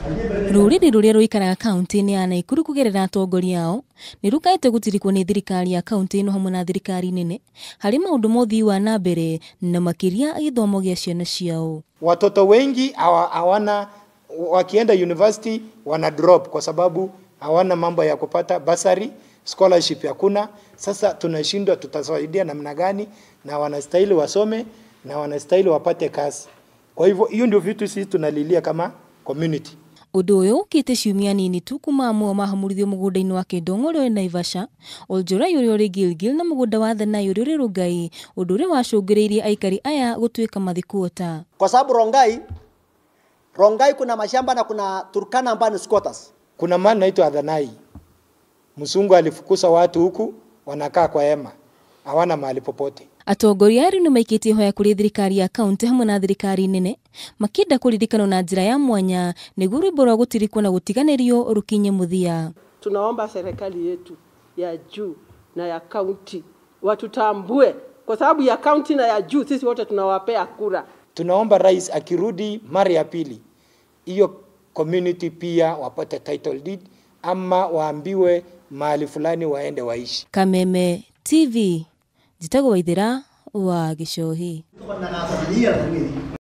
Rũrĩrĩ rũrĩa rũikaraga kaunti-inĩ ya Naikuru kũgerera atongoria ao nĩ rũkaĩte gũtirikwo nĩ thirikari ya kaunti ĩno hamwe na thirikari nene harĩ maũndũ ma ũthii wa na mbere na makĩria gĩthomo gĩa ciana ciao. Watoto wengi hawana, wakienda university wana drop kwa sababu hawana mambo ya kupata bursary, scholarship hakuna. Sasa tunashindwa tutasaidia namna gani, na wanastahili wasome na wanastahili wapate kazi. Kwa hivyo hiyo ndio vitu sisi tunalilia kama community. Ũndũ ũyũ ũkĩte ciumia nini tu kuma amwe mahamũrithio mũgũnda-inĩ wa Kĩndong'o ũrĩa ũrĩ Naivasha, Oljorai ũrĩa ũrĩ Gilgil na mũgũnda wa Thanai ũrĩa ũrĩ Rongai, ũndũ ũrĩa wacũngĩrĩirie aikari aya gũtuĩka mathikuota. Kwa sababu Rongai kuna mashamba na kuna Turkana ambao ni squatters. Kuna mahali inaitwa Thanai. Mzungu alifukuza watu huku wanakaa kwa hema, hawana mahali popote. Atongoria arĩa nĩ maikĩtie hoya kũrĩ thirikari ya kaunti hamwe na thirikari nene makĩenda kũririkanwo na njĩra ya mwanya nĩguo rwĩmbo rwa gũtirikwo na gũtiganĩrio rũkinye mũthia. Tunaomba serikali yetu ya juu na ya kaunti watutambue, kwa sababu ya kaunti na ya juu sisi wote tunawapea kura. Tunaomba rais akirudi mara ya pili, hiyo community pia wapate title deed ama waambiwe mahali fulani waende waishi. Kameme TV, njĩtagwo Waithera wa Gĩcohi.